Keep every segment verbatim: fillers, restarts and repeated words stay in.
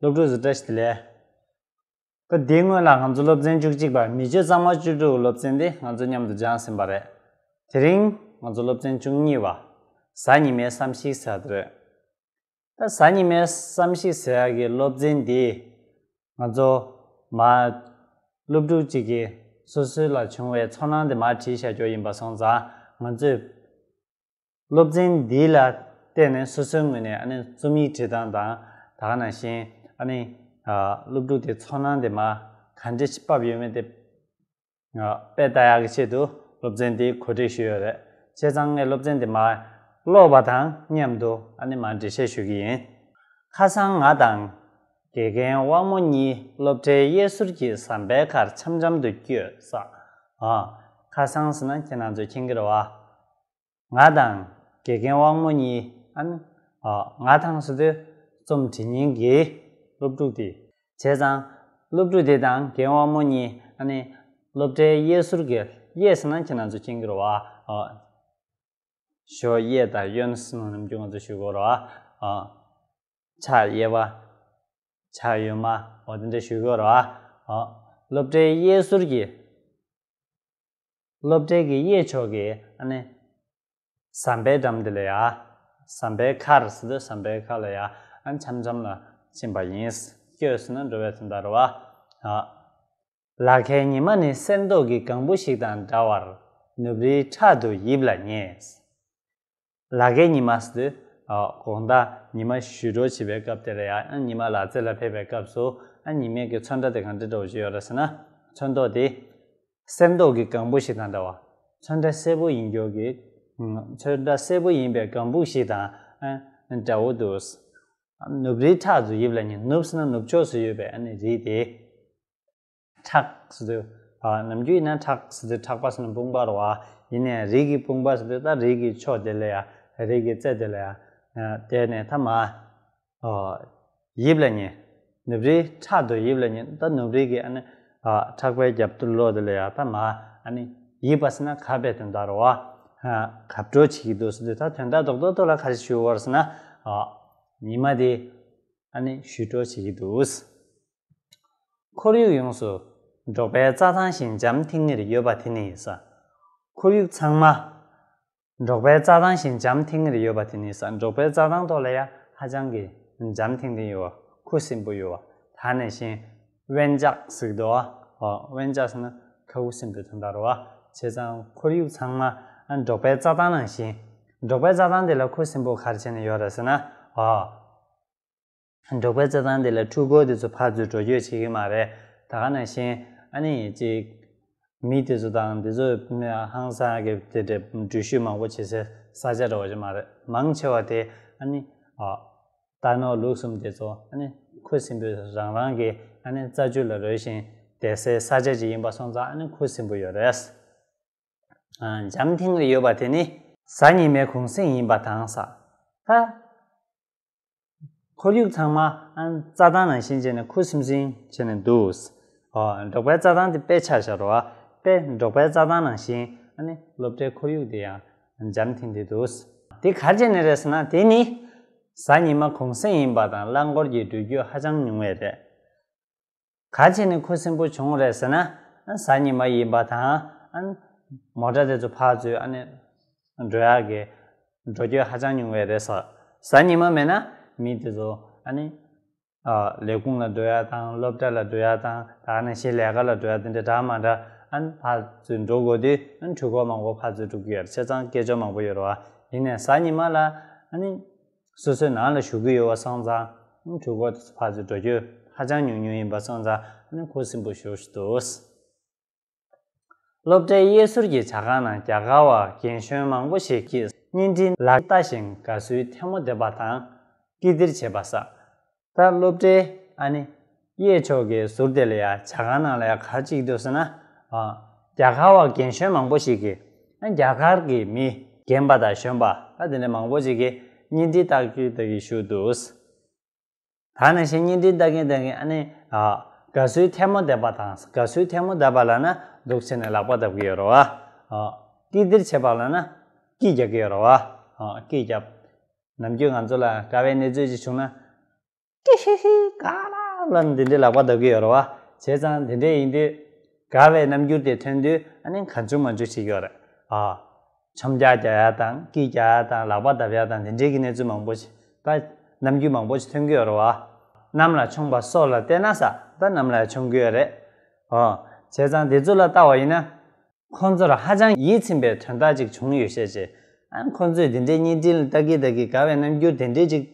སློབ་ཕྲུག་ཚོ་བཀྲ་ཤིས་བདེ་ལེགས། ད་དེའི་སྔོན་ལ་ང་ཚོ་སློབ་ཚན་བཅུ་གཅིག་པ་མི་ཆོས་གཙང་མ་བཅུ་དྲུག་སློབ་ཚན་དེ་ང་ཚོ་མཉམ་དུ་སྦྱངས་ཟིན་པ་རེད། དེ་རིང་ང་ཚོ་སློབ་ཚན་བཅུ་གཉིས་པ་གཟའ་ཉི་མའི་བསམ་གཞིག་ཟེར་བ་དེ་རེད། ད་གཟའ་ཉི་མའི་བསམ་གཞིག་ཟེར་ཡག་གི་སློབ་ཚན་འདི་ང་ཚོ་མ་སློབ་ཕྲུག་ཅིག་གིས་སོ་སོ་ལ་བྱུང་བའི་ཚོར་སྣང་དེ་མར་བྲིས་བཞག་རྒྱུ་ཡིན་པ་སོང་ཙང་། ང་ཚོས་སློབ་ཚན་འདི་ལ་བརྟེན་ནས་སོ་སོའི་ངོས་ནས་ཨ་ནི་རྩོམ་ཡིག་བྲིས་སྟངས་དང་། ད་ག་ནང་བཞིན་ཨ་ནི་ཨ་སློབ་ཕྲུག་དེ་ཚོར་སྣང་དེ་མར་ག་འདྲ་ཞིག་ཕབ་ཡོད་མེད་དེ་ཨ་དཔེ་ལྟ་ཡག་གི་ཆེད་དུ་སློབ་ཚན་འདི་གོ་སྒྲིག་ཞུས་ཡོད་རེད། བྱས་ཙང་ངས་སློབ་ཚན་འདི་མར་ཀློག་པ་དང་མཉམ་དུ་ཨ་ནི་མར་འགྲེལ་བཤད་ཞུ་གི་ཡིན། ཁ་སང་ང་དང་དགེ་རྒན་དབང་མོ་གཉིས་སློབ་གྲྭའི་གཡས་ཟུར་གྱི་ཟམ་པའི་ཁར་འཆམ་འཆམ་དུ་བསྐྱོད་ས། ཨ། ཁ་སང་ཟེར་ན་ཁྱེད་རང་ཚོས་མཁྱེན་གྱི་རེད་བ། ང་དང་དགེ་རྒན་དབང་མོ་གཉིས་ཨ་ནི། ཨ། ང་དང་ཟེར་དུས་རྩོམ་འབྲི་མཁན་གྱི་སློབ་ཕྲུག་དེ། བྱས་ཙང་སློབ་ཕྲུག་དེ་དང་རྒན་དབང་མོ་གཉིས་ཨ་ནི་སློབ་གྲྭའི་གཡས་ཟུར་གྱི། གཡས་ཟེར་ན་ཁྱེད་རང་ཚོས་མཁྱེན་གྱི་རེད་བ། ཨ། ཞོ་གཡས་དང་གཡོན་ཟེར་ནམ་རྒྱུན་ང་ཚོ་ཞུ་གི་རེད་བ། ཨ། ཕྱག་གཡས་པ། ཕྱག་གཡོན་མ། འོ་དེ་འདྲ་ཞུ་གི་རེད་བ། ཨ། སློབ་གྲྭའི་གཡས་ཟུར་གྱི། སློབ་གྲྭའི་གི་གཡས་ཕྱོགས་ཀྱི་ཨ་ནི་ཟམ་པའི་འགྲམ་དེ་ལ་ཡ། ཟམ་པའི་ཁར་ཟེར་དུས་ཟམ་པའི་ཁ་ལ་ཡ་ཨ་འཆམ་འཆམ་ལ་ཕྱིན་པ་ཡིན། བསྐྱོད་ཟེར་ན་འགྲོ་བའི་དོན་དག་རེད་བ། ཨ། ལ་ཁའི་ཉི་མ་ནི་གསེར་མདོག་གི་གང་བུ་ཞིག་དང་འདྲ་བར་ནུབ་རིའི་ཕྲག་ཏུ་ཡིབ་ལ་ཉེ། ལ་ཁའི་ཉི་མ་ཟེར་དུས། ཨ། དགོང་དག་ཉི་མ་ཞུད་འགྲོ་བྱེད་པའི་སྐབས་དེ་ལ་ཡ། ཨ། ཉི་མ་ལག་རྩེད་ལ་ཕེབས་པའི་སྐབས་སུ། ཨ། ཉི་མའི་གི་ཚོན་ཁྲ་དེ་གང་འདྲ་འདྲ་བོ་ཞིག་ཡོད་རེད་ཟེར་ན། ཚོན་མདོག་དེ་གསེར་མདོག་གི་གང་བུ་ཞིག་དང་འདྲ་བ། ཚོན་ཁྲ་སེར་པོ་ཡིན་རྒྱུ་གི། ཚོན་ཁྲ་སེར་པོ་ཡིན་པའི་གང་བུ་ཞིག་དང་། ཨ། འདྲ་བོ་འདུག། ནུབ་རིའི་ཕྲག་ཏུ་ཡིབ་ལ་ཉེ། ནུབ་ཟེར་ན་ནུབ་ཕྱོགས་སུ་ཡོད་པའི་ཨ་ནི་རི་དེ། ཕྲག་ཟེར་དུས། ཨ། ནམ་རྒྱུན་ཡིན་ན་ཕྲག་ཟེར་དུས་ཕྲག་པ་ཟེར་ན་དཔུང་པ་རེད་བ། ཡིན་ནའི་རི་གི་དཔུང་པ་ཟེར་དུས་ད་རི་གི་ཕྱོགས་དེ་ལ་ཡ། རི་གི་རྩེ་དེ་ལ་ཡ། ཨ། དེ་ནས་ད་མར། ཨ། ཡིབ་ལ་ཉེ། ནུབ་རིའི་ཕྲག་ཏུ་ཡིབ་ལ་ཉེ། ད་ནུབ་རི་གི་ཨ་ནི། ཨ། ཕྲག་པའི་རྒྱབ་ཏུ་ལོགས་དེ་ལ་ཡ། ད་མར་ཨ་ནི་ཡིབ་པ་ཟེར་ན་གབ་པའི་དོན་དག་རེད་བ། ཨ། གབ་འགྲོ་བྱེད་ཀྱི་འདུག་ཟེར་དུས་ད་དོན་དག་རྡོག་རྡོག་རྡོག་ལ་ག་རེ་ཞུ་དགོས་རེད་ཟེར་ན། ཨ། ཉི་མ་དེ་ཨ་ནི་ཞུད་འགྲོ་བྱེད་ཀྱི་འདུག། ཁོར་ཡུག་ཡོངས་སུ་འབྲོག་པའི་རྩྭ་ཐང་བཞིན་འཇམ་ཐིང་ངེར་ཡོད་པ་དེ་ནི་ས། ཁོར་ཡུག་ཚང་མ་འབྲོག་པའི་རྩྭ་ཐང་བཞིན་འཇམ་ཐིང་ངེར་ཡོད་པ་དེ་ནི་ས། འབྲོག་པའི་རྩྭ་ཐང་ཐོག་ལ་ཡ་ཧ་ཅང་གི་འཇམ་ཐིང་ཐིང་ཡོད་པ། ཁུ་སིམ་པོ་ཡོད་པ། ད་ནང་བཞིན་དབེན་ལྕག་ཟེར་གྱི་འདུག་ཨ། ཨོ། དབེན་ལྕག་ཟེར་ན་ཁ་ཁུ་སིམ་པོའི་དོན་དག་རེད་བ། བྱས་ཙང་ཁོར་ཡུག་ཚང་མ་ཨ་འབྲོག་པའི་རྩྭ་ཐང་ནང་བཞིན། འབྲོག་པའི་རྩྭ་ཐང་དེ་ལ་ཁུ་སིམ་པོ་ག་རེ་བྱས་ནས་ཡོད་རེད་ཟེར་ན། ཨོ། འབྲོག་པའི་རྩྭ་ཐང་དེ་ལ་འཕྲུལ་འཁོར་དེ་ཚོ་ཕར་ཚུར་འགྲོ་སྐྱོད་བྱེད་ཀྱི་མ་རེད། ད་ག་ནང་བཞིན་ཨ་ནི་ཅིག་མི་དེ་ཚོ་དང་དེ་ཚོ་ཧང་སང་གི་དེ་འདྲའི་འགྲུལ་བཞུད་མང་པོ་བྱེད་སའི་ས་ཆ་འདྲ་བོ་ཞིག་མ་རེད། མང་ཆེ་བ་དེ་ཨ་ནི། ཨ། རྟ་ནོར་ལུག་གསུམ་དེ་ཚོ་ཨ་ནི་ཁུ་སིམ་པོས་རང་རང་གི་ཨ་ནི་རྩྭ་ཆུ་ལ་རོལ་བཞིན་བསྡད་སའི་ས་ཆ་ཅིག་ཡིན་པ་སོང་ཙང་ཨ་ནི་ཁུ་སིམ་པོ་ཡོད་རེད། ཨ། འཇམ་ཐིང་ངེར་ཡོད་པ་དེ་ནི་གཟའ་ཉི་མའི་གུང་གསེང་ཡིན་པ་དང་ས། ད། ཁོར་ཡུག་ཚང་མ་ཨ་རྩྭ་ཐང་ནང་བཞིན་བྱས་ནས་ཁུ་སིམ་སིམ་བྱས་ནས་འདུག། ཨོ། འབྲོག་པའི་རྩྭ་ཐང་དེ་དཔེ་ཆ་བཞག་རོགས། དཔེ་འབྲོག་པའི་རྩྭ་ཐང་ནང་བཞིན་ཨ་ནི་སློབ་གྲྭའི་ཁོར་ཡུག་དེ་ཡང་འཇམ་ཐིང་ཐིང་འདུག། དེ་ག་རེ་བྱས་ནས་རེད་ཟེར་ན། དེ་ནི་གཟའ་ཉི་མ་གུང་གསེང་ཡིན་པ་དང་རླངས་འཁོར་གྱི་འགྲུལ་སྐྱོད་ཧ་ཅང་ཉུང་བས་རེད། ག་རེ་བྱས་ནས་ཁུ་སིམ་པོ་བྱུང་རེད་ཟེར་ན། གཟའ་ཉི་མ་ཡིན་པ་དང་། ཨ་ནི་མོ་ཊ་དེ་ཚོ་ཕར་ཚུར་ཨ་ནི་འགྲོ་ཡག་གི་འགྲོ་སྐྱོད་ཧ་ཅང་ཉུང་བས་རེད་ཟེར། གཟའ་ཉི་མ་མེད་ན་མི་དེ་ཚོ་ཨ་ནི། ཨ། ལས་ཁུངས་ལ་འགྲོ་ཡག་དང་། སློབ་གྲྭ་ལ་འགྲོ་ཡག་དང་། ད་ག་ནང་བཞིན་ལས་ཀ་ལ་འགྲོ་ཡག་དེ་འདྲ་འདྲ་མི་འདྲ་ཨ་ནི་ཕར་ཚུར་འགྲོ་དགོས་དུས་ཨ་ནི་འཕྲུལ་འཁོར་མང་པོ་ཕར་ཚུར་འགྲོ་གི་ཡོད་རེད། བྱས་ཙང་སྐད་ཅོར་མང་པོ་ཡོད་རེད་བ། ཡིན་ནའི་གཟའ་ཉི་མ་ལ་ཨ་ནི། སོ་སོའི་ནང་ལ་བཞུགས་ཀྱི་ཡོད་པ་སོང་ཙང་། འཕྲུལ་འཁོར་དེ་ཚོ་ཕར་ཚུར་འགྲོ་སྐྱོད་ཧ་ཅང་ཉུང་ཉུང་ཡིན་པ་སོང་ཙང་། ཨ་ནི་ཁུ་སིམ་པོ་ཞེ་པོ་ཞིག་འདུག། སློབ་གྲྭའི་གཡས་ཟུར་གྱི་ཇ་ཁང་ནང་རྒྱ་གར་བ་རྒན་གཞོན་མང་པོ་ཞིག་གིས་བརྙན་འཕྲིན་ལག་ལྟ་ཞིང་དགའ་བསུའི་ཐལ་མོ་རྡེབ་པ་དང་ཀིར་ཏིར་བྱེད་པ་ས། ད་སློབ་གྲྭའི་ཨ་ནི་གཡས་ཕྱོགས་ཀྱི་ཟུར་དེ་ལ་ཡ། ཇ་ཁང་ནང་ལ་ཡ་ག་རེ་བྱེད་ཀྱི་འདུག་ཟེར་ན། ཨ། རྒྱ་གར་བ་རྒན་གཞོན་མང་པོ་ཞིག་གིས། ཨ། རྒྱ་གར་གྱི་མི་རྒན་པ་དང་གཞོན་པ་ཨ་དེ་འདྲ་མང་པོ་ཞིག་གིས་བརྙན་འཕྲིན་ལྟ་གི་ལྟ་གི་བཞུགས་འདུག། ད་ག་ནང་བཞིན་བརྙན་འཕྲིན་ལྟ་གིན་ལྟ་གིན་ཨ་ནི། ཨ། དགའ་བསུའི་ཐལ་མོ་རྡེབ་པ་དང་། དགའ་བསུའི་ཐལ་མོ་རྡེབ་པ་ལབ་ན་འདུག་བྱས་ནས་ལག་པ་རྡེབ་ཀྱི་ཡོད་རེད་བ། ཨ། ཀིར་ཏིར་བྱེད་པ་ལབ་ན་སྐད་རྒྱག་གི་ཡོད་རེད་བ། ཨ། སྐད་རྒྱབ། ནམ་རྒྱུན་ང་ཚོ་ལ་དགའ་བའི་གནས་ཚུལ་ཅིག་བྱུང་ན། ཧི་ཧི་ཧི་ག་ལ་ལ་འདི་འདྲའི་ལག་པ་འདབ་ཀྱི་ཡོད་རེད་བ། བྱས་ཙང་འདི་འདྲའི་ཡིན་དུས་དགའ་བའི་རྣམ་འགྱུར་དེ་ཐོན་དུས་ཨ་ནི་གང་བྱུང་མང་བྱུང་བྱེད་ཀྱི་ཡོད་རེད། ཨ། ཆོམ་རྒྱག་རྒྱག་ཡ་དང་སྐད་རྒྱག་ཡ་དང་ལག་པ་བརྡབ་ཡ་དང་དེ་འདྲའི་གི་གནས་ཚུལ་མང་པོ་ཞིག་ད་རྣམ་འགྱུར་མང་པོ་ཞིག་ཐོན་གྱི་ཡོད་རེད་བ། གནམ་ལ་མཆོངས་པ་སོགས་ལ་བལྟས་ན་ས་ད་གནམ་ལ་མཆོངས་ཀྱི་ཡོད་རེད། ཨོ། བྱས་ཙང་དེ་ཚོ་ལ་བལྟ་བ་ཡིན་ན། ཁོང་ཚོར་ཧ་ཅང་ཡིད་ཚིམ་པའི་དོན་དག་ཅིག་བྱུང་ཡོད་ཤས་ཆེ། ཨ་ཁོང་ཚོས་དེ་འདྲའི་བརྙན་འཕྲིན་ལ་ལྟ་གི་ལྟ་གི་དགའ་བའི་རྣམ་འགྱུར་དེ་འདྲའི་ཅིག་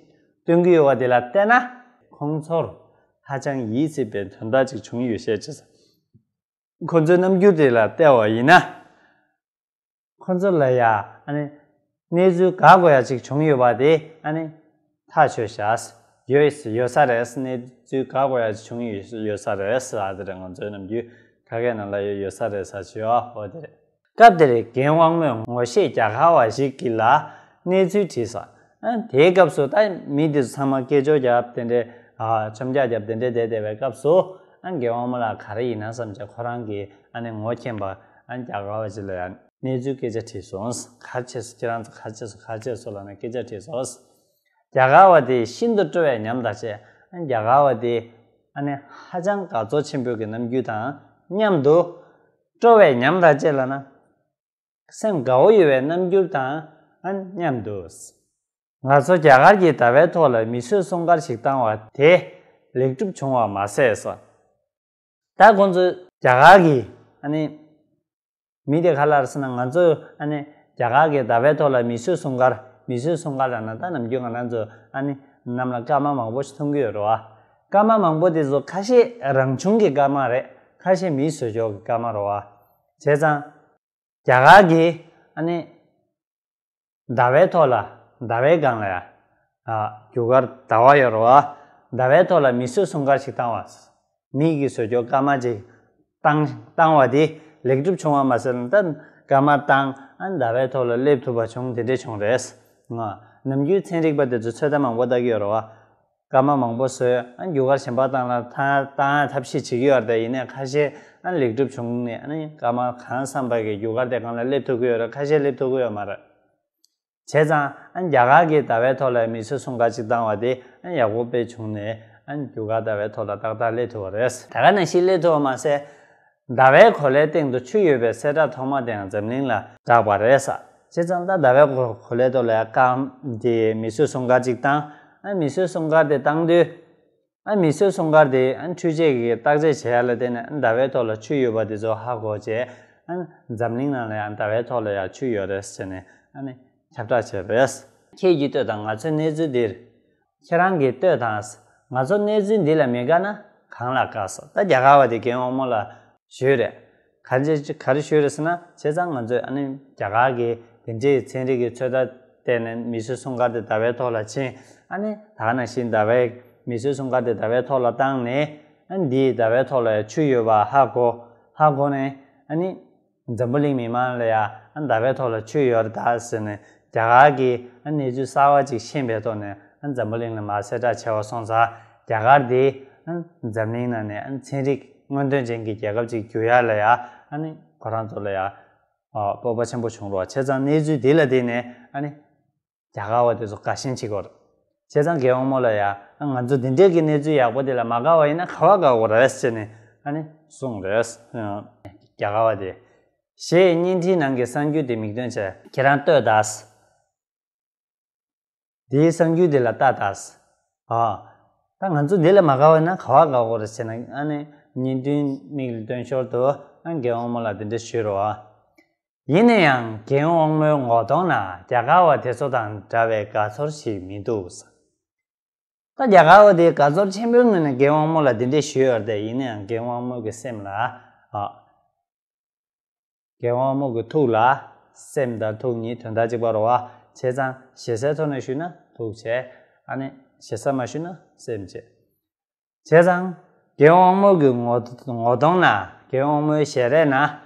སྟོན་གྱི་ཡོད་པ་དེ་ལ་བལྟས་ན། ཁོང་ཚོར་ཧ་ཅང་ཡིད་ཚིམ་པའི་དོན་དག་ཅིག་བྱུང་ཡོད་ཤས་ཆེ། ཁོ་ཚོའི་རྣམ་འགྱུར་དེ་ལ་བལྟས་པ་ཡིན་ན། ཁོ་ཚོ་ལ་ཡ་ཨ་ནི་གནས་ཚུལ་དགའ་དགོས་ཡ་ཅིག་བྱུང་ཡོད་པ་དེ་ཨ་ནི་ཐག་ཆོད་ཤག་ཡོད་ཡོད་ས་རེད། གནས་ཚུལ་དགའ་དགོས་ཡ་ཅིག་བྱུང་ཡོད་ཡོད་ས་རེད་ཟེར་ཨ་དེ་རེད། ང་ཚོའི་ནམ་རྒྱུན་ཁ་སྐད་ནང་ལ་ཡོད་ཡོད་ས་རེད་ཟེར་བྱས་ཨ་ཨོ་དེ་རེད། སྐབས་དེར་རྒན་དབང་མོས་ངོ་ཤེས་རྒྱ་གར་བ་ཞིག་གིས་ལ་གནས་ཚུལ་དྲིས་སོང་། ཨ་དེའི་སྐབས་སུ་ད་མི་དེ་ཚོ་ཚང་མ་སྐད་ཅོར་བརྒྱབ་དེ་འདྲའི་ཨ་ཆོམ་རྒྱག་བརྒྱབ་དེ་འདྲའི་བསྡད་བསྡད་པའི་སྐབས་སུ་ཨ་རྒན་དབང་མོ་ལ་ག་རེ་ཡིན་ན་བསམ་བྱས་ཁོ་རང་གིས་ཨ་ནི་ངོ་མཁྱེན་པ་ཨ་རྒྱ་གར་བ་ཅིག་ལ་ཡང་གནས་ཚུལ་སྐད་ཆ་དྲིས་སོང་། ག་རེ་བྱས་སོང་ཁྱེད་རང་ཚོ་ག་རེ་བྱས་སོང་ག་རེ་བྱས་སོང་ལབ་ནས་སྐད་ཆ་དྲིས་སོང་། རྒྱ་གར་བ་དེ་ཤིན་ཏུ་སྤྲོ་བའི་ཉམས་དང་བཅས་ཨ་རྒྱ་གར་བ་དེ་ཨ་ནི་ཧ་ཅང་དགའ་ཚོར་ཆེན་པོའི་གི་རྣམ་འགྱུར་དང་མཉམ་དུ། སྤྲོ་བའི་ཉམས་དང་བཅས་ལབ་ན། སེམས་དགའ་བོ་ཡོད་པའི་རྣམ་འགྱུར་དང་ཨ་མཉམ་དུ། ང་ཚོ་རྒྱ་གར་གྱི་ཟླ་བའི་ཐོག་ལ་མིས་བཟོས་སྲུང་སྐར་ཞིག་བཏང་བ་དེ་ལེགས་གྲུབ་བྱུང་བ་མ་ཟད་སོ། ད་ཁོང་ཚོ་རྒྱ་གར་གྱི་ཨ་ནི་མི་དེ་ག་ལ་རེད་ཟེར་ན། ང་ཚོ་ཨ་ནི་རྒྱ་གར་གྱི་ཟླ་བའི་ཐོག་ལ་མིས་བཟོས་སྲུང་སྐར། མིས་བཟོས་སྲུང་སྐར་ལབ་ན་ད་ནམ་རྒྱུན་ང་རང་ཚོ་ཨ་ནི་གནམ་ལ་སྐར་མ་མང་པོ་ཞིག་མཐོང་གི་ཡོད་རེད་བ། སྐར་མ་མང་པོ་དེ་ཚོ་ཁ་ཤས་རང་བྱུང་གི་སྐར་མ་རེད། ཁ་ཤས་མིས་བཟོས་ཆོག་གི་སྐར་མ་རེད་བ། བྱས་ཙང་། རྒྱ་གར་གྱིས་ཨ་ནི་ཟླ་བའི་ཐོག་ལ་ཟླ་བའི་སྒང་ལ་ཡ་ཨ་རྒྱུ་སྐར་ཟླ་བ་ཡོད་རེད་བ། ཟླ་བའི་ཐོག་ལ་མིས་བཟོས་སྲུང་སྐར་ཞིག་བཏང་བ། མིས་ཀྱིས་བཟོས་ཆོག་སྐར་མ་ཅིག་བཏང་བཏང་བ་དེ་ལེགས་གྲུབ་བྱུང་བ་མ་ཟད་ད་སྐར་མ་བཏང་ཨ་ཟླ་བའི་ཐོག་ལ་སླེབས་ཐུབ་པ་བྱུང་དེ་འདྲས་བྱུང་རེད། ང་ནམ་རྒྱུན་ཚན་རིག་པ་དེ་ཚོ་ཚོད་ལྟ་མང་པོ་ལྟ་གི་ཡོད་རེད་བ། སྐར་མ་མང་པོ་བཟོས་ཨ་རྒྱུ་སྐར་གཞན་པ་བཏང་ལ་ཐ་བཏང་ཐབས་ཤེས་བྱེད་ཀྱི་ཡོད་རེད། དེ་ཡིན་ནའི་ཁ་ཤས་ཨ་ལེགས་གྲུབ་བྱུང་ནས་ཨ་ནི་སྐར་མ་གང་བསམ་པ་གི་རྒྱུ་སྐར་དེ་སྒང་ལ་སླེབས་ཐུབ་ཀྱི་ཡོད་རེད། ཁ་ཤས་སླེབས་ཐུབ་ཀྱི་ཡོད་མ་རེད། བྱས་ཙང་ཨ་རྒྱ་གར་གྱིས་ཟླ་བའི་ཐོག་ལ་མིས་བཟོས་སྲུང་སྐར་ཅིག་བཏང་བ་དེ་ཨ་ཡག་པོ་དཔེ་བྱུང་ནས་ཨ་རྒྱུ་སྐར་ཟླ་བའི་ཐོག་ལ་ཏག་ཏག་སླེབས་ཐུབ་པ་རེད། ད་ག་ནང་བཞིན་སླེབས་ཐུབ་པ་མ་ཟད། ཟླ་བའི་གོ་ལའི་སྟེང་དུ་ཆུ་ཡོད་པའི་གསལ་བསྒྲགས་ཐོག་མ་དེའང་འཛམ་གླིང་ལ་བསྒྲགས་པ་རེད་ས། བྱས་ཙང་ད་ཟླ་བའི་གོ་གོ་ལའི་ཐོག་ལ་སྐར་དེ་མིས་བཟོས་སྲུང་སྐར་ཅིག་བཏང་། ཨ་མིས་བཟོས་སྲུང་སྐར་དེ་བཏང་དུས། ཨ་མིས་བཟོས་སྲུང་སྐར་དེ་ཨ་འཕྲུལ་ཆས་ཀྱིས་བརྟག་དཔྱད་བྱེད་ཡ་ལ་བརྟེན་ནས་ཨ་ཟླ་བའི་ཐོག་ལ་ཆུ་ཡོད་པ་དེ་ཚོ་ཧ་གོ་བྱས། ཨ་འཛམ་གླིང་ནང་ལ་ཡང་ཟླ་བའི་ཐོག་ལ་ཡང་ཆུ་ཡོད་རེད་ཟེར་ནས་ཨ་ནི་ཁྱབ་བསྒྲགས་བྱས་པ་རེད། ཁྱེད་ཀྱིས་ལྟོས་དང་། ང་ཚོའི་གནས་ཚུལ་འདིར། ཁྱེད་རང་གིས་ལྟོས་དང་། ང་ཚོ་གནས་ཚུལ་འདི་ལ་མི་དགའ་ན་གང་ལ་དགའ་ས། ད་རྒྱ་གར་བ་དེ་རྒན་དབང་མོ་ལ་ཞུས་རེད། ག་རེ་ག་རེ་ཞུས་རེད་ཟེར་ན། བྱས་ཙང་ང་ཚོས་ཨ་ནི་རྒྱ་གར་གྱི་དེ་འདྲའི་ཚན་རིག་གི་ཚོད་ལྟ་བལྟས་ནས་མིས་བཟོས་སྲུང་སྐར་དེ་ཟླ་བའི་ཐོག་ལ་ཕྱིན། ཨ་ནི་ད་ག་ནང་བཞིན་ཟླ་བའི་མིས་བཟོས་སྲུང་སྐར་དེ་ཟླ་བའི་ཐོག་ལ་བཏང་ནས་ཨ་ནི་འདིས་ཟླ་བའི་ཐོག་ལ་ཆུ་ཡོད་པ་ཧ་གོ་ཧ་གོ་ནས་ཨ་ནི། འཛམ་བུ་གླིང་མི་མང་ལ་ཡ་ཨ་ཟླ་བའི་ཐོག་ལ་ཆུ་ཡོད་རེད་ད་ཟེར་ནས་རྒྱ་གར་གྱིས་ཨ་གནས་ཚུལ་གསར་བ་ཅིག་ཤེས་པའི་ཐོག་ནས་ཨ་འཛམ་བུ་གླིང་ལ་མར་གསལ་བསྒྲགས་བྱས་པ་སོང་ཙང་རྒྱ་གར་དེ་ཨ་འཛམ་གླིང་ནང་ནས་ཨ་ཚན་རིག་སྔོན་ཐོན་ཅན་གྱི་རྒྱལ་ཁབ་ཅིག་འགྱུར་ཡ་ལ་ཡ་ཨ་ནི་ཁོ་རང་ཚོ་ལ་ཡ་ཨ་སྤོབས་པ་ཆེན་པོ་བྱུང་རོགས། བྱས་ཙང་གནས་ཚུལ་འདི་ལ་བརྟེན་ནས་ཨ་ནི། རྒྱ་གར་བ་དེ་ཚོ་དགའ་ཞེན་བྱེད་ཀྱི་ཡོད་རེད། བྱས་ཙང་རྒན་དབང་མོ་ལ་ཡ་ང་ཚོ་འདི་འདྲའི་གི་གནས་ཚུལ་ཡག་པོ་དེ་ལ་མ་དགའ་བ་ཡིན་ན་ག་བ་དགའ་དགོས་རེད་ཟེར་ནས་ཨ་ནི་གསུངས་རེད། རྒྱ་གར་བ་དེ། ཞེས་བརྙན་འཕྲིན་ནང་གི་གསར་འགྱུར་དེ་མིག་སྟོན་བྱས། ཁྱེད་རང་ལྟོས་དང་། འདིའི་གསར་འགྱུར་དེ་ལ་ལྟ་དང་། ཨ། ད་ང་ཚོ་འདི་ལ་མ་དགའ་བ་ཡིན་ན་ག་བ་དགའ་དགོས་རེད་ཟེར་ན་ཨ་ནི་བརྙན་འཕྲིན་མིག་ལ་སྟོན་ཞོར་དུ་ཨ་རྒན་དབང་མོ་ལ་འདི་འདྲ་ཞུས་རོགས། ཡིན་ན་ཡང་རྒན་དབང་མོའི་ངོ་གདོང་ན་རྒྱ་གར་བ་དེ་ཚོ་དང་འདྲ་བའི་དགའ་ཚོར་ཞིག་མི་འདུག་ད་རྒྱ་གར་བ་དེས་དགའ་ཚོར་ཆེན་པོའི་ངང་ནས་རྒན་དབང་མོ་ལ་འདི་འདྲས་ཞུས་ཡོད་རེད་དེ། ཡིན་ན་ཡང་རྒན་དབང་མོ་གི་སེམས་ལ། ཨ། རྒན་དབང་མོ་གི་ཐུགས་ལ། སེམས་དང་ཐུགས་གཉིས་དོན་དག་གཅིག་པ་རེད་བ། བྱས་ཙང་ཞེ་སའི་ཐོག་ནས་ཞུས་ན་ཐུགས་བྱས། ཨ་ནི་ཞེ་ས་མ་ཞུས་ན་སེམས་བྱས། བྱས་ཙང་། རྒན་དབང་མོ་གི་ངོ་ངོ་གདོང་ན། རྒན་དབང་མོའི་ཞལ་རས་ན།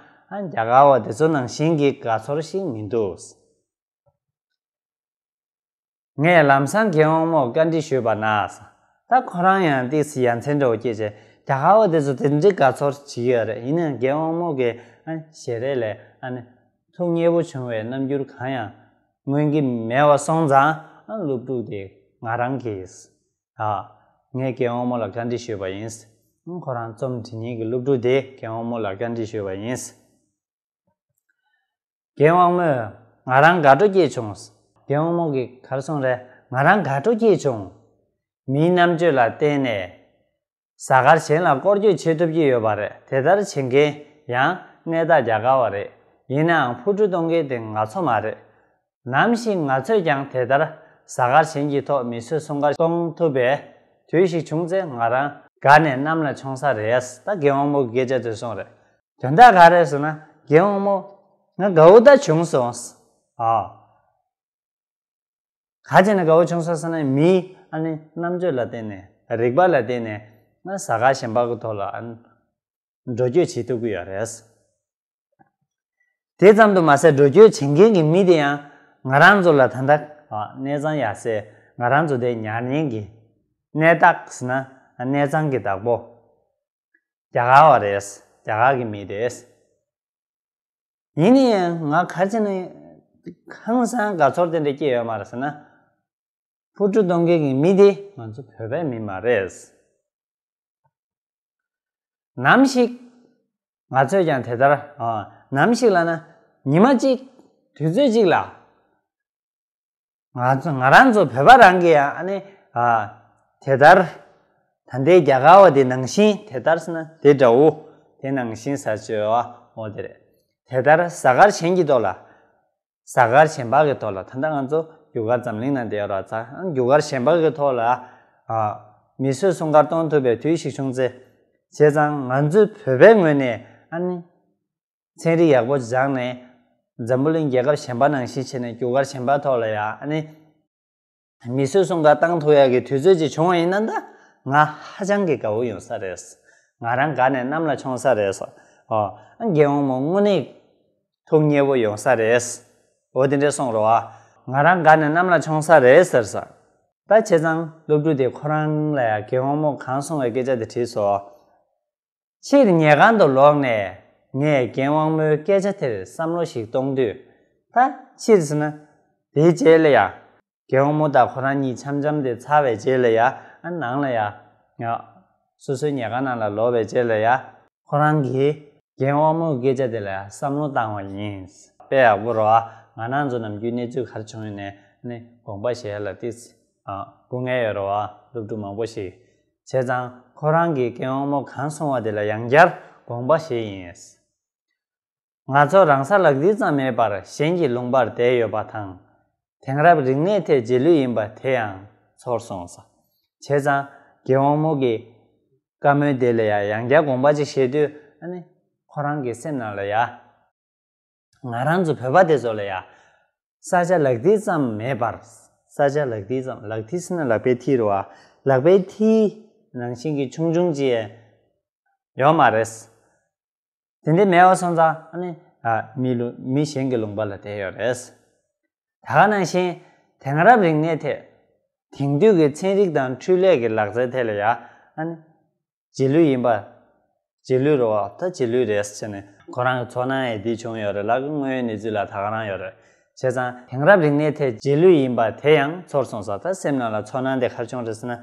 ཨ་རྒྱ་གར་བ་དེ་ཚོ་ནང་བཞིན་གྱི་དགའ་ཚོར་ཞིག་མི་འདུག་ངས་ལམ་སང་རྒན་དབང་མོར་བཀའ་འདྲི་ཞུས་པ་ན། ད་ཁོ་རང་ཡང་ཏོག་ཙམ་ཡ་མཚན་འདྲ་བོ་སྐྱེས་བྱས། རྒྱ་གར་བ་དེ་ཚོ་དེ་འདྲའི་དགའ་ཚོར་བྱེད་ཀྱི་ཡོད་རེད། ཡིན་ནའང་རྒན་དབང་མོ་གི་ཨ་ཞལ་རས་ལས་ཨ་ནི་ཐུགས་མཉེས་པོ་བྱུང་བའི་རྣམ་འགྱུར་གང་ཡང་མངོན་གྱི་མེད་པ་སོང་ཙང་། ཨ་སློབ་ཕྲུག་དེ་ང་རང་གིས། ཨ། ངས་རྒན་དབང་མོ་ལ་བཀའ་འདྲི་ཞུས་པ་ཡིན། ཁོ་རང་རྩོམ་འབྲི་མཁན་གྱི་སློབ་ཕྲུག་དེས་རྒན་དབང་མོ་ལ་བཀའ་འདྲི་ཞུས་པ་ཡིན། རྒན་དབང་མོས་ང་རང་དགའ་སྤྲོ་སྐྱེས་བྱུང་། རྒན་དབང་མོ་གིས་ག་རེ་གསུངས་རེད། ང་རང་དགའ་སྤྲོ་སྐྱེས་བྱུང་། མིའི་རྣམ་དཔྱོད་ལ་བརྟེན་ནས་གཟའ་སྐར་གཞན་ལ་སྐོར་སྐྱོད་བྱེད་ཐུབ་ཀྱི་ཡོད་པ་རེད། དེ་ལྟར་བྱེད་མཁན་ཡང་གནས་སྟངས་རྒྱ་གར་བ་རེད། ཡིན་ནའང་འཕུར་གྲུ་གཏོང་མཁན་དེ་ང་ཚོ་མ་རེད། ནམ་ཞིག་ང་ཚོས་ཀྱང་དེ་ལྟར་གཟའ་སྐར་གཞན་གྱི་ཐོག་མི་གསོད་སྲུང་སྐར་གཏོང་ཐུབ་པའི་དུས་ཤིག་བྱུང་ཚེ་ང་རང་དགའ་ནས་གནམ་ལ་མཆོང་ས་རེད། ད་རྒན་དབང་མོ་གི་སྐད་ཆ་དེ་སོང་རེད། དོན་དག་ག་རེ་རེད་ཟེར་ན། རྒན་དབང་མོ་ང་དགའ་བོ་ད་བྱུང་སོང་། ཨ། ག་བྱས་ནས་དགའ་བོ་བྱུང་སོང་ཟེར་ན། མིའི་ཨ་ནི་རྣམ་དཔྱོད་ལ་བརྟེན་ནས། རིག་པ་ལ་བརྟེན་ནས་ང་གཟའ་སྐར་གཞན་པ་གི་ཐོག་ལ་ཨ་ནི་འགྲོ་སྐྱོད་བྱེད་ཐུབ་ཀྱི་ཡོད་རེད། དེ་ཙམ་དུ་མ་ཟད། འགྲོ་སྐྱོད་བྱེད་མཁན་གྱི་མི་དེ་ཡང་ང་རང་ཚོ་ལ་ད་ལྟ་ཨ་གནས་ཚང་ཡར་སའི་ང་རང་ཚོ་དེ་ཉར་མཁན་གྱི་གནས་བདག་ཟེར་ན། གནས་ཚང་གི་བདག་པོ་རྒྱ་གར་བ་རེད། རྒྱ་གར་གྱི་མི་རེད། ཡིན་ནའི་ང་ག་རེ་བྱས་ནས་ཧང་སང་དགའ་ཚོར་དེ་འདྲ་སྐྱེས་ཡོད་མ་རེད་ཟེར་ན། འཕུར་གྲུ་གཏོང་མཁན་གྱི་མི་དེ་ང་ཚོ་བོད་པའི་མི་མ་རེད། ནམ་ཞིག་ང་ཚོས་ཀྱང་དེ་ལྟར། ཨ། ནམ་ཞིག་ལབ་ན་ཉི་མ་གཅིག་དུས་ཚོད་གཅིག་ལ། ང་ཚོ་ང་རང་ཚོ་བོད་པ་རང་གིས་ཡང་ཨ་ནི། ཨ། དེ་ལྟར། ད་ལྟའི་རྒྱ་གར་བ་དེ་ནང་བཞིན། དེ་ལྟར་ཟེར་ན་དེ་འདྲ་བོ། དེ་ནང་བཞིན་ཟེར་བྱས་པ་འོ་དེ་རེད། དེ་ལྟར་གཟའ་སྐར་གཞན་གྱི་ཐོག་ལ། གཟའ་སྐར་གཞན་པ་གི་ཐོག་ལ། ད་ལྟ་ང་ཚོ་རྒྱུ་སྐར་འཛམ་གླིང་ནང་བསྡད་ཡོད་རེད། ད་རྒྱུ་སྐར་གཞན་པ་གི་ཐོག་ལ། ཨ། མི་གསོད་སྲུང་སྐར་གཏོང་ཐུབ་པའི་དུས་ཤིག་བྱུང་ཚེ། བྱས་ཙང་ང་ཚོའི་བོད་པའི་ངོས་ནས་ཨ་ནི་ཚན་རིག་ཡག་པོ་སྦྱངས་ནས། འཛམ་བུ་གླིང་རྒྱལ་ཁབ་གཞན་པ་ནང་བཞིན་བྱས་ནས་རྒྱུ་སྐར་གཞན་པ་ཐོག་ལ་ཡ་ཨ་ནི་མི་གསོད་སྲུང་སྐར་བཏང་ཐུབ་ཡག་གི་དུས་ཚོད་ཅིག་བྱུང་བ་ཡིན་ན། ད་ང་ཧ་ཅང་གི་དགའ་བོ་ཡོང་ས་རེད། ང་རང་དགའ་ནས་གནམ་ལ་མཆོང་ས་རེད། ཨོ། རྒན་དབང་མོ་དངོས་གནས་ཐུགས་མཉེས་པོ་ཡོང་ས་རེད། འོ་དེ་འདྲས་གསུངས་རོགས། ང་རང་དགའ་ནས་གནམ་ལ་མཆོང་ས་རེད་ཟེར་ས། ད་བྱས་ཙང་སློབ་ཕྲུག་དེ་ཁོ་རང་ལ་ཡ་རྒན་དབང་མོ་གང་གསུངས་པའི་སྐད་ཆ་དེ་དྲིས་སོ། ཕྱིར་ཉལ་ཁང་དུ་ལོག་ནས་ངས་རྒན་དབང་མོའི་སྐད་ཆ་དེར་བསམ་བློ་ཞིག་གཏོང་དུས། ད་ཕྱིར་ཟེར་ན། དེའི་རྗེས་ལ་ཡ། རྒན་དབང་མོ་དང་ཁོ་རང་གཉིས་འཆམ་འཆམ་དེ་ཚར་བའི་རྗེས་ལ་ཡ། ཨ། ནང་ལ་ཡ། ཡ། སོ་སོའི་ཉལ་ཁང་ནང་ལ་ལོག་པའི་རྗེས་ལ་ཡ། ཁོ་རང་གིས་རྒན་དབང་མོའི་སྐད་ཆ་དེ་ལ་ཡ་བསམ་བློ་བཏང་བ་ཡིན། དཔེ་ཡག་པོ་རེད་བ། ང་རང་ཚོ་ནམ་རྒྱུན་གནས་ཚུལ་ག་རེ་བྱུང་ཡིན་ནའི་ནི་དགོངས་པ་བཞེས་ཡ་ལ་ཏིས། ཨ། སྐུ་ངལ་ཡོད་རེད་བ། སློབ་ཕྲུག་མང་པོ་ཞིག་བྱས་ཙང་ཁོ་རང་གིས་རྒན་དབང་མོ་གང་གསུངས་པ་དེ་ལ་ཡང་བསྐྱར་དགོངས་པ་བཞེས་ཡིན། ང་ཚོ་རང་ས་ལག་མཐིལ་ཙམ་མེད་པར་གཞན་གྱི་ལུང་པར་བསྡད་ཡོད་པ་དང་། དེང་རབས་རིག་གནས་ཐད་རྗེས་ལུས་ཡིན་པ་དེ་ཡང་ཚོར་སོང་ས། བྱས་ཙང་རྒན་དབང་མོ་གི་བཀའ་མོལ་དེ་ལ་ཡ་ཡང་བསྐྱར་དགོངས་པ་ཅིག་བཞེས་དུས། ཨ་ནི་ཁོ་རང་གི་སེམས་ནང་ལ་ཡ། ང་རང་ཚོ་བོད་པ་དེ་ཚོ་ལ་ཡ། ས་ཆ་ལག་མཐིལ་ཙམ་མེད་པར། ས་ཆ་ལག་མཐིལ་ཙམ། ལག་མཐིལ་ཟེར་ན་ལག་པའི་མཐིལ་རེད་བ། ལག་པའི་མཐིལ་ནང་བཞིན་གྱི་ཆུང་ཆུང་ཅིག་ཡོད་མ་རེད། དེ་འདྲ་མེད་པ་སོང་ཙང་ཨ་ནི། ཨ། མི་ལུ་མི་གཞན་གྱི་ལུང་པ་ལ་བསྡད་ཡོད་རེད། ད་ག་ནང་བཞིན་དེང་རབས་རིག་གནས་ཐད། དེང་དུས་ཀྱི་ཚན་རིག་དང་འཕྲུལ་ལས་ཀྱི་ལག་རྩལ་ཐད་ལ་ཡ། ཨ་ནི། རྗེས་ལུས་ཡིན་པ། རྗེས་ལུས་རེད་བ། ད་རྗེས་ལུས་རེད་ཟེར་ནས་ཁོ་རང་གི་ཚོར་སྣང་ཡང་འདི་བྱུང་ཡོད་རེད། ལ་གི་དངོས་ཡོད་གནས་ཚུལ་ལ་ད་ག་རང་ཡོད་རེད། བྱས་ཙང་དེང་རབས་རིག་གནས་ཐད་རྗེས་ལུས་ཡིན་པ་དེ་ཡང་ཚོར་སོང་ས། ད་སེམས་ནང་ལ་ཚོར་སྣང་དེ་ག་རེ་བྱུང་རེད་ཟེར་ན།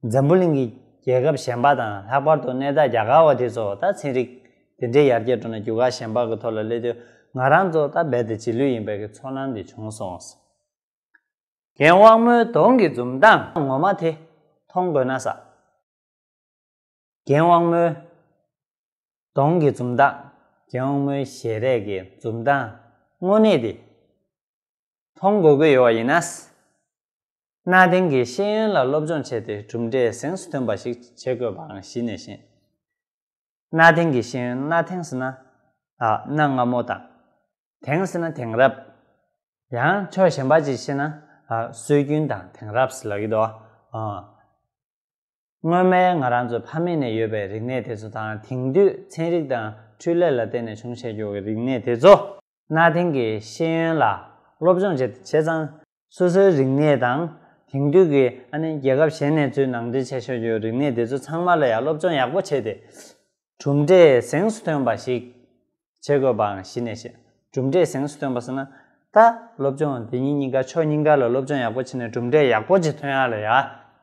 འཛམ་བུ་གླིང་གི་རྒྱལ་ཁབ་གཞན་པ་དང་། ལྷག་པར་དུ་གནས་བདག་རྒྱ་གར་བ་དེ་ཚོ་ད་ཚན་རིག་དེ་འདྲའི་ཡར་རྒྱས་འགྲོ་ན། རྒྱུ་སྐར་གཞན་པ་གི་ཐོག་ལ་སླེབས་དུས་ང་རང་ཚོ་ད་རྦད་དེ་རྗེས་ལུས་ཡིན་པའི་གི་ཚོར་སྣང་དེ་བྱུང་སོང་ས། རྒན་དབང་མོའི་གདོང་གི་འཛུམ་མདངས་ངོ་མ་དེ་མཐོང་དགོས་ན་ས། རྒན་དབང་མོའི་གདོང་གི་འཛུམ་མདངས། རྒན་དབང་མོའི་ཞལ་རས་ཀྱི་འཛུམ་མདངས་དངོས་གནས་དེ་མཐོང་དགོས་ཀྱི་ཡོད་པ་ཡིན་ན། གནའ་དེང་གི་ཤེས་ཡོན་ལ་སློབ་སྦྱོང་བྱས་ཏེ་གྲུབ་འབྲས་གཟེངས་སུ་ཐོན་པ་ཞིག་བྱེད་དགོས་པའང་གཞི་ནས་ཤེས། གནའ་དེང་གི་ཤེས་ཡོན། གནའ་དེང་ཟེར་ན། ཨ། གནའ་སྔ་མོ་དང་། དེང་ཟེར་ན་དེང་རབས། ཡང་ཕྱོགས་གཞན་པ་ཅིག་བཤད་ན། ཨ། སྲོལ་རྒྱུན་དང་དེང་རབས་ལབ་ཀྱི་འདུག། ཨ། སྔོན་མའི་ང་རང་ཚོའི་ཕ་མེས་ནས་ཡོད་པའི་རིག་གནས་དེ་ཚོ་དང་། དེང་དུས་ཚན་རིག་དང་འཕྲུལ་ལས་ལ་བརྟེན་ནས་བྱུང་བཞག་རྒྱུ་གི་རིག་གནས་དེ་ཚོ། གནའ་དེང་གི་ཤེས་ཡོན་ལ་སློབ་སྦྱོང་བྱེད། བྱས་ཙང་སོ་སོའི་རིག་གནས་དང་། དེང་དུས་ཀྱི་ཨ་ནི་རྒྱལ་ཁབ་གཞན་ནས་ཚུར་ནང་འདྲེན་བྱས་བཞག་རྒྱུ་རིག་གནས་དེ་ཚོ་ཚང་མ་ལ་ཡང་སློབ་སྦྱོང་ཡག་པོ་བྱས་ཏེ། གྲུབ་འབྲས་གཟེངས་སུ་ཐོན་པ་ཞིག་བྱེད་དགོས་པའང་གཞི་ནས་ཤེས། གྲུབ་འབྲས་གཟེངས་སུ་ཐོན་པ་ཟེར་ན། ད་སློབ་སྦྱོང་དེ་གཉིས་གཉིས་ཀ་ཕྱོགས་གཉིས་ཀ་ལ་སློབ་སྦྱོང་ཡག་པོ་བྱས་ནས་གྲུབ་འབྲས་ཡག་པོ་ཅིག་ཐོན་ཡག་ལ་ཡ།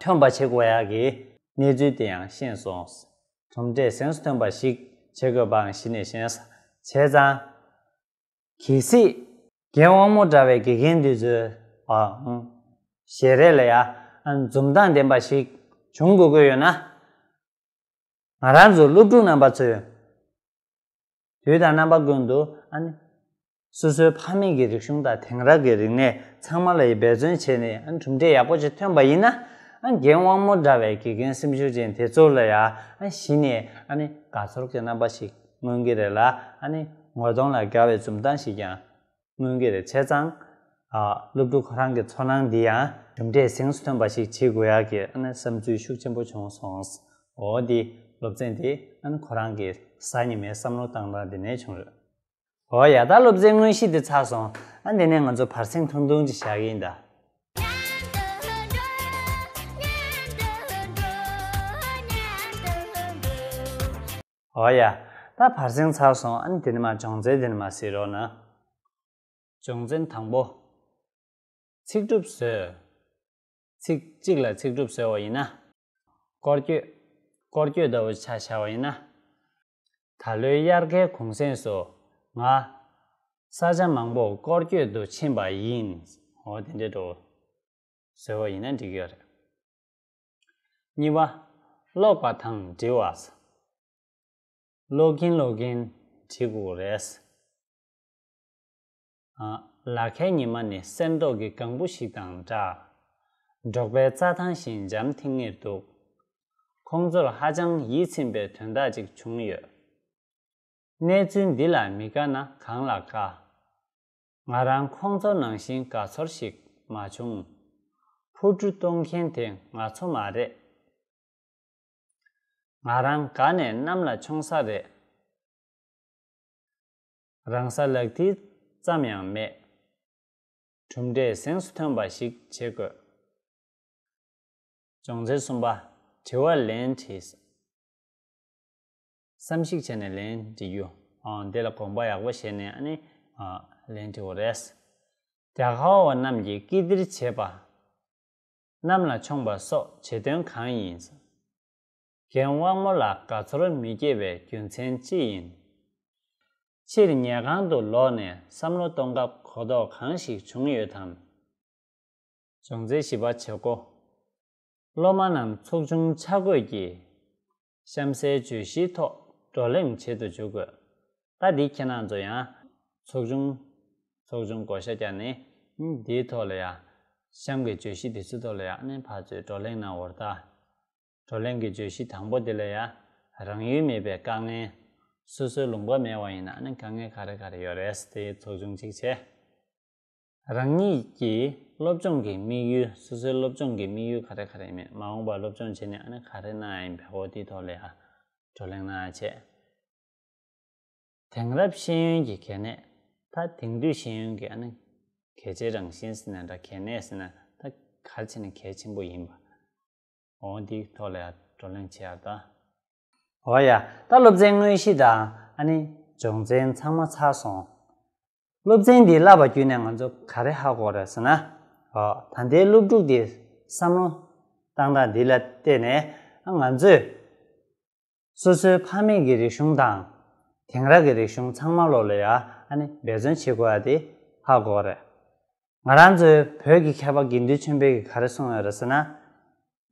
ཐོན་པ་བྱེད་དགོས་ཡག་གི་ གནས་ཚུལ་དེ་ཡང་ཤེས་སོང་། གྲུབ་འབྲས་གཟེངས་སུ་ཐོན་པ་ཞིག་བྱེད་དགོས་པའང་གཞི་ནས་ཤེས། བྱས་ཙང་། གལ་སྲིད་རྒན་དབང་མོ་འདྲ་བའི་དགེ་རྒན་འདི་ཚོའི་ཨ་ཞལ་རས་ལ་ཡ་འཛུམ་མདངས་ལྡན་པ་ཞིག་བྱུང་དགོས་ཀྱི་ཡོད་ན། ང་རང་ཚོ་སློབ་ཕྲུག་རྣམ་པ་ཚོས་དུས་དང་རྣམ་པ་ཀུན་ཏུ་ཨ་ནི་སོ་སོའི་ཕ་མེས་ཀྱི་རིག་གཞུང་དང་དེང་རབས་ཀྱི་རིག་གནས་ཚང་མ་ལ་ཡི་འབད་བརྩོན་བྱས་ནས་ཨ་ནི་གྲུབ་འབྲས་ཡག་པོ་ཅིག་ཐོན་པ་ཡིན་ན། ཨ་ནི་རྒན་དབང་མོ་འདྲ་བའི་དགེ་རྒན་སེམས་ཤུགས་ཅན་དེ་ཚོ་ལ་ཡ་ཨ་ནི་གཞི་ནས་ཨ་ནི་དགའ་ཚོར་གྱི་རྣམ་པ་ཞིག་མངོན་གྱི་རེད་ལ། ཨ་ནི་ངོ་གདོང་ལ་དགའ་བའི་འཛུམ་མདངས་ཤིག་ཀྱང་མངོན་གྱི་རེད། བྱས་ཙང་ཨ་སློབ་ཕྲུག་ཁོ་རང་གི་ཚོར་སྣང་འདི་ཡང་གྲུབ་འབྲས་གཟེངས་སུ་ཐོན་པ་ཞིག་བྱེད་དགོས་ཡག་གི་ཨ་ནི་བསམ་ཚུལ་ཤུགས་ཆེན་པོ་བྱུང་སོང་། འོ་འདི་སློབ་ཚན་འདི་ཨ་ནི་ཁོ་རང་གི་གཟའ་ཉི་མའི་བསམ་བློ་བཏང་སྟངས་འདི་ནས་བྱུང་རེད། འོ་ཡ། ད་སློབ་ཚན་དངོས་གཞི་འདི་ཚར་སོང་། ཨ་འདི་ནས་ང་ཚོ་བར་གསེང་ཐུང་ཐུང་ཅིག་བཞག་གི་ཡིན་ད། འོ་ཡ། ད་བར་གསེང་ཚར་སོང་། ཨ་ནི་དེ་ནས་མར་སྦྱོང་ཚན་དེ་ནས་མར་གཟིགས་རོགས་གནང་། སྦྱོང་ཚན་དང་པོ། ཚིག་གྲུབ་བཟོས། ཚིག་གཅིག་ལ་ཚིག་གྲུབ་བཟོས་པ་ཡིན་ན། སྐོར་སྐྱོད། སྐོར་སྐྱོད་ལྟ་བུ་ཆ་བཞག་པ་ཡིན་ན། ད་ལོའི་དབྱར་ཁའི་གུང་གསེང་སུ་ང་ས་ཆ་མང་པོར་སྐོར་སྐྱོད་དུ་ཕྱིན་པ་ཡིན། འོ་དེ་འདྲའི་འགྲོ་བཟོས་པ་ཡིན་ན་འགྲིག་གི་རེད། གཉིས་པ། ཀློག་པ་དང་འབྲི་བ། ཀློག་གིན་ཀློག་གིན་འབྲི་དགོས་རེད། ཨ། ལ་ཁའི་ཉི་མ་ནི་གསེར་མདོག་གི་གང་བུ་ཞིག་དང་འདྲ། འབྲོག་པའི་རྩྭ་ཐང་བཞིན་འཇམ་ཐིང་ངེར་འདུག་ཁོང་ཚོར་ཧ་ཅང་ཡིད་ཚིམ་པའི་དོན་དག་ཅིག་བྱུང་ཡོད། གནས་ཚུལ་འདི་ལ་མི་དགའ་ན་གང་ལ་དགའ། ང་རང་ཁོང་ཚོ་ནང་བཞིན་དགའ་ཚོར་ཞིག་མ་བྱུང་། འཕུར་གྲུ་གཏོང་མཁན་དེ་ང་ཚོ་མ་རེད། ང་རང་དགའ་ནས་གནམ་ལ་མཆོང་ས་རེད། རང་ས་ལག་མཐིལ་ཙམ་ཡང་མེད། གྲུབ་འབྲས་གཟེངས་སུ་ཐོན་པ་ཞིག་བྱེད་དགོས། སྦྱོང་ཚན་གསུམ་པ། དྲི་བར་ལན་བྲིས། བསམ་གཞིག་བྱས་ནས་ལན་འབྲི་རྒྱུ། ཨང་། དེ་ལ་དགོངས་པ་ཡག་པོ་བཞེས་ནས་ཨ་ནི་ཨ་ལན་འབྲི་དགོས་རེད། རྒྱལ་ཁ་བ་རྣམས་ཀྱིས་ཀིརྟིར་བྱེད་པ། གནམ་ལ་མཆོངས་པ་སོགས་བྱེད་དོན་གང་ཡིན། རྒན་དབང་མོ་ལ་དགའ་ཚོར་མི་སྐྱེ་བའི་རྒྱུ་མཚན་ཅི་ཡིན། ཕྱིར་ཉལ་ཁང་དུ་ལོག་ནས་བསམ་བློ་གཏོང་སྐབས་གོ་རྟོགས་གང་ཞིག་བྱུང་ཡོད་དམ། སྦྱོང་ཚན་བཞི་པ། བྱེད་སྒོ། སློབ་མ་རྣམས་ཚོགས་ཆུང་ཆ་བགོས་ཀྱིས་གཤམ་གསལ་བརྗོད་གཞིའི་ཐོག་བགྲོ་གླེང་བྱེད་དུ་འཇུག་དགོས། ད་འདི་ཁྱེད་རང་ཚོ་ཡང་ཚོགས་ཆུང་། ཚོགས་ཆུང་བགོ་བཤའ་བརྒྱབ་ནས་འདིའི་ཐོག་ལ་ཡང་གཤམ་གྱི་བརྗོད་གཞི་འདི་ཚོའི་ཐོག་ལ་ཡང་ཨ་ནི་ཕར་ཚུར་བགྲོ་གླེང་གནང་བར་གདའ། བགྲོ་གླེང་གི་བརྗོད་གཞི་དང་པོ་འདི་ལ་ཡང་རང་ཡུལ་མེད་པའི་དཀའ་ངལ། སོ་སོའི་ལུང་པ་མེད་པ་ཡིན་ན་ཨ་ནི་དཀའ་ངལ་ག་རེ་ག་རེ་ཡོད་རེད་དེ་ཚོགས་ཆུང་གཅིག་བྱས། རང་ཉིད་ཀྱི་སློབ་སྦྱོང་གི་དམིགས་ཡུལ། སོ་སོའི་སློབ་སྦྱོང་གི་དམིགས་ཡུལ་ག་རེ་ག་རེ་ཡིན་མིན། མ་འོངས་པར་སློབ་སྦྱོང་བྱས་ནས་ཨ་ནི་ག་རེ་གནང་ཡ་ཡིན་པའི་འོ་དེའི་ཐོག་ལ་ཡང་བགྲོ་གླེང་གནང་ཡ་བྱས། དེང་རབས་ཤེས་ཡོན་གྱི་གལ་གནད། ད་དེང་དུས་ཤེས་ཡོན་གྱི་ཨ་ནི་གལ་ཆེའི་རང་བཞིན་ཟེར་ན་འདྲ། གལ་གནད་ཟེར་ན་ད་ག་རེ་བྱས་ནས་གལ་ཆེན་པོ་ཡིན་པ། འོ་འདིའི་ཐོག་ལ་ཡང་བགྲོ་གླེང་བྱེད་ཡག་ད། འོ་ཡ། ད་སློབ་ཚན་དངོས་གཞི་དང་ཨ་ནི་སྦྱོང་ཚན་ཚང་མ་ཚར་སོང་། སློབ་ཚན་འདི་བསླབ་པ་བརྒྱུད་ནས་ང་ཚོ་ག་རེ་ཧ་གོ་རེད་ཟེར་ན། འོ་ད་ལྟའི་སློབ་ཕྲུག་འདི་བསམ་བློ་བཏང་སྟངས་འདི་ལ་བལྟས་ནས་ང་ཚོས་སོ་སོའི་ཕ་མེས་ཀྱི་རིག་གཞུང་དང་དེང་རབས་ཀྱི་རིག་གཞུང་ཚང་མ་ལོག་ལ་ཡ་ཨ་ནི་འབད་བརྩོན་བྱེད་དགོས་ཡ་དེ་ཧ་གོ་རེད། ང་རང་ཚོའི་བོད་ཀྱི་མཁས་པ་དགེ་འདུན་ཆོས་འཕེལ་གྱིས་ག་རེ་གསུངས་ཡོད་རེད་ཟེར་ན།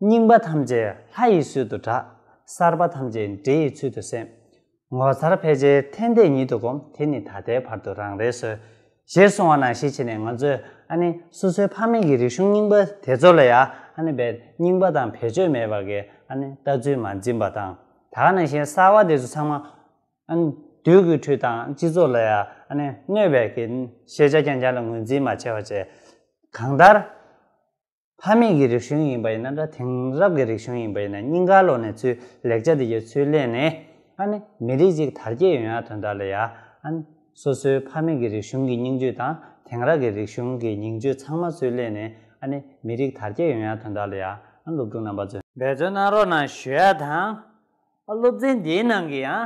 རྙིང་པ་ཐམས་ཅད་ལྷ་ཡི་ཚུལ་དུ་གྲགས། གསར་པ་ཐམས་ཅད་འདྲེ་ཡི་ཚུལ་དུ་སེམས། ངོ་མཚར་ཕལ་ཆེར་ཐན་ལྟས་ཉིད་དུ་བསྒོམ། དེ་ནི་ད་ལྟའི་བར་དུ་རང་རེད་ཟེར། ཞེས་གསུངས་པ་ནང་བཞིན་བྱས་ནས་ང་ཚོས་ཨ་ནི་སོ་སོའི་ཕ་མེས་ཀྱི་རིག་གཞུང་རྙིང་པ་དེ་ཚོ་ལ་ཡ་ཨ་ནི་བས་རྙིང་པ་དང་བེད་སྤྱོད་མེད་པ་གི་ཨ་ནི་ལྟ་ཚུལ་མ་འཛིན་པ་དང་། ད་ག་ནང་བཞིན་གསར་པ་དེ་ཚོ་ཚང་མ་ཨ་ནི་དུས་ཀྱི་ཁྲོད་དང་སྤྱི་ཚོགས་ལ་ཡ་ཨ་ནི་གནོད་པའི་གི་ཤེས་བྱ་རྐྱང་རྐྱང་ལ་ངོས་འཛིན་མ་བྱས་པ་བྱས། གང་ལྟར། ཕ་མེས་ཀྱི་རིག་གཞུང་ཡིན་པ་ཡིན་ན་འདྲ། དེང་རབས་ཀྱི་རིག་གཞུང་ཡིན་པ་ཡིན་ན་རྙིང་ཁ་ལོག་ནས་ཚུར་ལེགས་ཆ་དེ་གའི་ཚུར་ལེན་ནས་ཨ་ནི་མི་རིགས་གཅིག་དར་རྒྱས་ཡོང་ཡ་དོན་དག་ལ་ཡ་ཨ་ནི་སོ་སོའི་ཕ་མེས་ཀྱི་རིག་གཞུང་གི་སྙིང་བཅུད་དང་དེང་རབས་ཀྱི་རིག་གཞུང་གི་སྙིང་བཅུད་ཚང་མ་ཚུར་ལེན་ནས་ཨ་ནི་མི་རིགས་དར་རྒྱས་ཡོང་ཡ་དོན་དག་ལ་ཡ་ཨ་ནི་སློབ་ཕྲུག་རྣམ་པ་ཚོས་འབད་བརྩོན་གནང་རོགས་གནང་ཞུ་ཡ་དང་། ཨ་སློབ་ཚན་འདིའི་ནང་གི་ཡང་ཨ།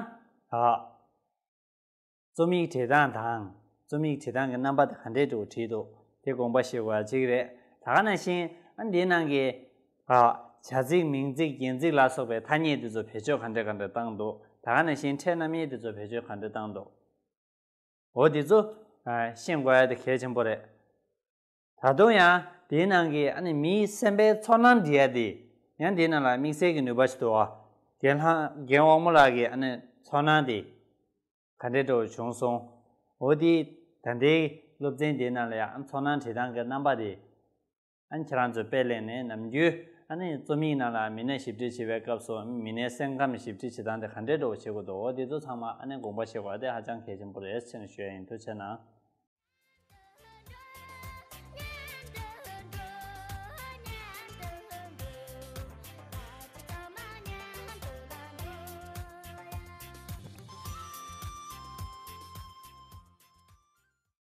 རྩོམ་ཡིག་བྲིས་སྟངས་དང་། རྩོམ་ཡིག་བྲིས་སྟངས་ཀྱི་རྣམ་པ་དེ་ག་འདྲས་འདྲ་བོ་བྲིས་འདུག་དེ་དགོངས་པ་བཞེས་དགོས་པ་གཅིག་རེད། ད་ག་ནང་བཞིན་ཨ་འདིའི་ནང་གི་ཨ་ བྱ་ཚིག་མིང་ཚིག་རྒྱན་ཚིག་ལ་སོགས་པའི་ཐ་སྙད་དེ་ཚོ་བེད་སྤྱོད་ག་འདྲ་ག་འདྲ་བཏང་འདུག་ད་ག་ནང་བཞིན་ཕྲད་རྣམ་དབྱེ་དེ་ཚོ་བེད་སྤྱོད་ག་འདྲ་བཏང་འདུག་འོ་དེ་ཚོ་ཨ་ཤེས་དགོས་ཡ་དེ་གལ་ཆེན་པོ་རེད། ད་དུང་ཡང་དེའི་ནང་གི་ཨ་ནི་མིའི་སེམས་པའི་ཚོར་སྣང་འབྲི་ཡ་དེ་ཡང་དེའི་ནང་ལ་དམིགས་བསལ་གྱི་ནུས་པ་ཞིག་འདུག་བ། རྒན་ལགས་རྒན་དབང་མོ་ལགས་ཀྱི་ཨ་ནི་ཚོར་སྣང་དེ་ག་འདྲའི་འདྲ་བོ་བྱུང་སོང་། འོ་དེ་ད་ལྟའི་སློབ་ཚན་དེའི་ནང་ལ་ཡང་ཚོར་སྣང་འབྲི་སྟངས་ཀྱི་རྣམ་པ་དེ་ཨ་ནི་ཁྱེད་རང་ཚོས་དཔེ་ལེན་ནས་ནམ་རྒྱུན་ཨ་ནི་རྩོམ་ཡིག་ནང་ལ་མི་སྣ་ཞིབ་འབྲི་བྱེད་པའི་སྐབས་སུ་མི་སྣའི་སེམས་ཁམས་ཞིབ་འབྲི་བྱེད་སྟངས་དེ་ག་འདྲའི་འདྲ་བོ་བྱེད་དགོས་འདུག་འོ་དེ་ཚོ་ཚང་མ་ཨ་ནི་དགོངས་པ་བཞེས་དགོས་པ་དེ་ཧ་ཅང་གལ་ཆེན་པོ་རེད་ཟེར་ནས་ཞུ་ཡ་ཡིན། ཐུགས་རྗེ་གནང་།